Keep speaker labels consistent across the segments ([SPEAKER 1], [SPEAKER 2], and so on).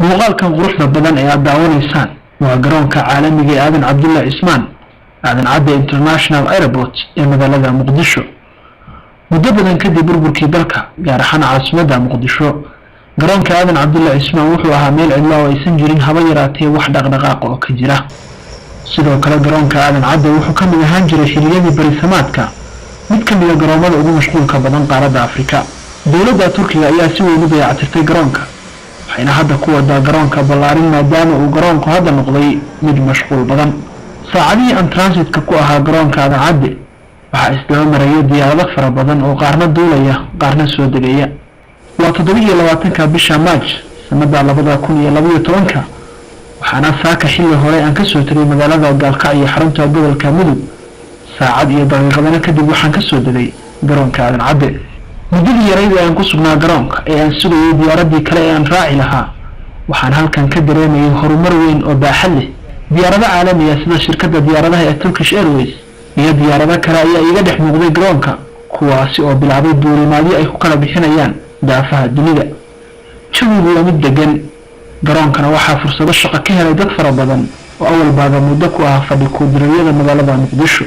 [SPEAKER 1] Muuqaalkan quruxda badan ee aad daawanaysaan waa garoonka caalamiga ee Aadan Cabdulla Cismaan, Aadan Cadde International Airport, ee magaalada Muqdisho. Muddo badan kadib burburkii dalka, gaar ahaan caasimadda Muqdisho, garoonka Aadan Cabdulla Cismaan wuxuu ahaa meel cidla oo aysan jirin haba yaraatee wax dhaqdhaqaaq oo ka jira. Sidoo kale, garoonka Aadan Cadde wuxuu ka mid ahaan jiray xilliyadii barisamaadka mid ka mida garoomada ugu mashquulka badan qaaradda Afrika. Dowladda Turkiga ayaa si weyn u dayactirtay garoonka, waxayna hadda ku wadaa garoonka ballaarin, maadaama uu garoonku hadda noqday mid mashquul badan. Saacadihii aan transitka ku ahaa garoonka Aadan Cadde, waxaa isdaba maraya diyaarado fara badan oo qaarna duulaya, qaarna soo degaya. Waa 27-ka bisha Maaj, sanada 2012-ka, waxaana saaka xilli hore aan kasoo tegay magaalada Gaalkacyo, xarunta gobolka Mudug. Saacad iyo daqiiqadana kadib waxaan kasoo degay garoonka Aadan Cadde. Muddadii yarayd ee aan ku sugnaa garoonka ee aan sugayay diyaaradii kale ee aan raaci lahaa, waxaan halkan ka dareemayay horumar weyn oo baaxad leh. Diyaarado caalamiya sida shirkadda diyaaradaha ee Turkish Airways iyo diyaarado kale ayaa iiga dhex muuqday garoonka, kuwaasi oo bilaabay duulimaadyo ay ku kala bixinayaan daafaha dunida. Jawigu waa mid degan, garoonkana waxaa fursado shaqo ka helay dad fara badan oo awalbaaba muddo ku ah fadhi ku-diraryada magaalada Muqdisho.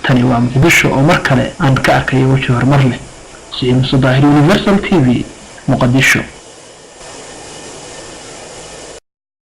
[SPEAKER 1] Tani waa Muqdisho oo mar kale aan ka arkayo weji horumar leh. Siciid Muuse Daahir, Universal TV, Muqdisho.